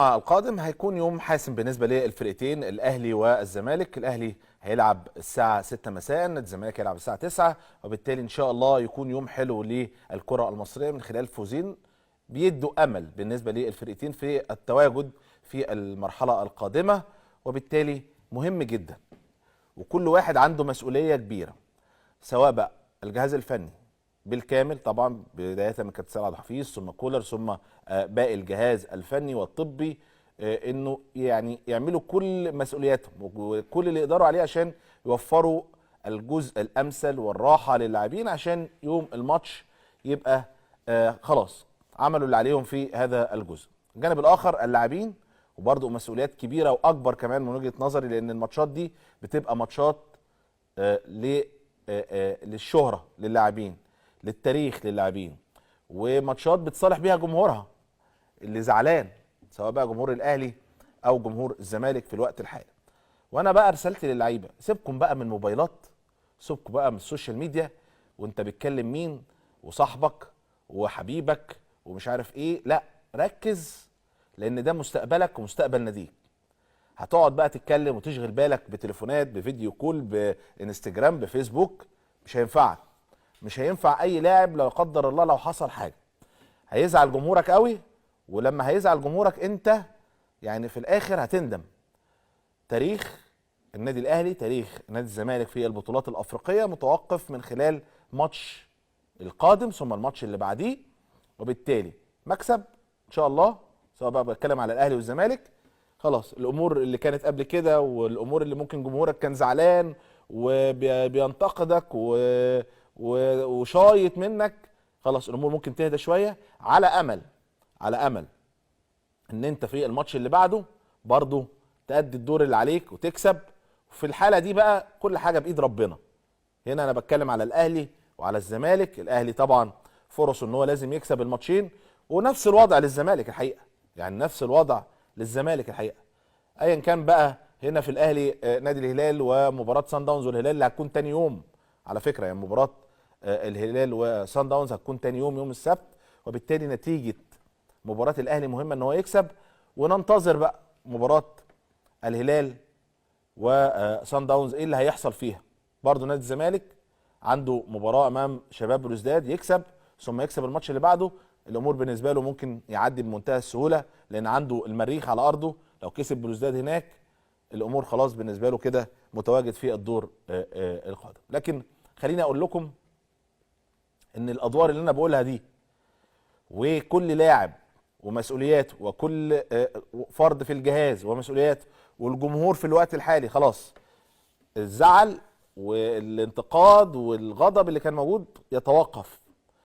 القادم هيكون يوم حاسم بالنسبة للفرقتين الاهلي والزمالك. الاهلي هيلعب الساعة 6 مساء، الزمالك هيلعب الساعة 9، وبالتالي ان شاء الله يكون يوم حلو للكرة المصرية من خلال فوزين بيدوا امل بالنسبة للفرقتين في التواجد في المرحلة القادمة، وبالتالي مهم جدا وكل واحد عنده مسؤولية كبيرة، سواء بقى الجهاز الفني بالكامل طبعا بداية من كابتن سيد عبد الحفيظ ثم كولر ثم باقي الجهاز الفني والطبي، انه يعني يعملوا كل مسؤولياتهم وكل اللي يقدروا عليه عشان يوفروا الجزء الامثل والراحة للاعبين عشان يوم الماتش يبقى خلاص عملوا اللي عليهم في هذا الجزء. الجانب الاخر اللاعبين وبرضه مسؤوليات كبيرة واكبر كمان من وجهه نظري، لان الماتشات دي بتبقى ماتشات للشهره للاعبين، للتاريخ للاعبين، وماتشات بتصالح بيها جمهورها اللي زعلان، سواء بقى جمهور الاهلي او جمهور الزمالك في الوقت الحالي. وانا بقى رسالتي للعيبة، سيبكم بقى من الموبايلات، سيبكم بقى من ال social media، وانت بتكلم مين وصاحبك وحبيبك ومش عارف ايه، لا ركز، لان ده مستقبلك ومستقبل ناديك. هتقعد بقى تتكلم وتشغل بالك بتليفونات، ب video call، بانستجرام، بفيسبوك، مش هينفعك، مش هينفع اي لاعب لو قدر الله لو حصل حاجة هيزعل جمهورك قوي، ولما هيزعل جمهورك انت يعني في الاخر هتندم. تاريخ النادي الاهلي، تاريخ نادي الزمالك في البطولات الافريقية متوقف من خلال ماتش القادم ثم الماتش اللي بعديه، وبالتالي مكسب ان شاء الله، سواء بقى بتكلم على الاهلي والزمالك، خلاص الامور اللي كانت قبل كده والامور اللي ممكن جمهورك كان زعلان وبينتقدك وشايط منك، خلاص الامور ممكن تهدى شوية، على امل، على امل ان انت في الماتش اللي بعده برضه تأدي الدور اللي عليك وتكسب. وفي الحالة دي بقى كل حاجة بايد ربنا. هنا انا بتكلم على الاهلي وعلى الزمالك. الاهلي طبعا فرصة ان هو لازم يكسب الماتشين، ونفس الوضع للزمالك الحقيقة، يعني نفس الوضع للزمالك الحقيقة. ايا كان بقى هنا في الاهلي نادي الهلال ومباراة سان داونز والهلال اللي هتكون تاني يوم على فكرة، يعني مباراة الهلال وسان داونز هتكون تاني يوم، يوم السبت، وبالتالي نتيجة مباراة الاهلي مهمة ان هو يكسب، وننتظر بقى مباراة الهلال وسان داونز ايه اللي هيحصل فيها. برضه نادي الزمالك عنده مباراة امام شباب بلوزداد، يكسب ثم يكسب الماتش اللي بعده، الامور بالنسبة له ممكن يعدي بمنتهى السهولة، لان عنده المريخ على ارضه، لو كسب بلوزداد هناك الامور خلاص بالنسبة له كده متواجد في الدور القادم. لكن خليني اقول لكم ان الادوار اللي انا بقولها دي وكل لاعب ومسؤولياته وكل فرد في الجهاز ومسؤولياته والجمهور في الوقت الحالي، خلاص الزعل والانتقاد والغضب اللي كان موجود يتوقف.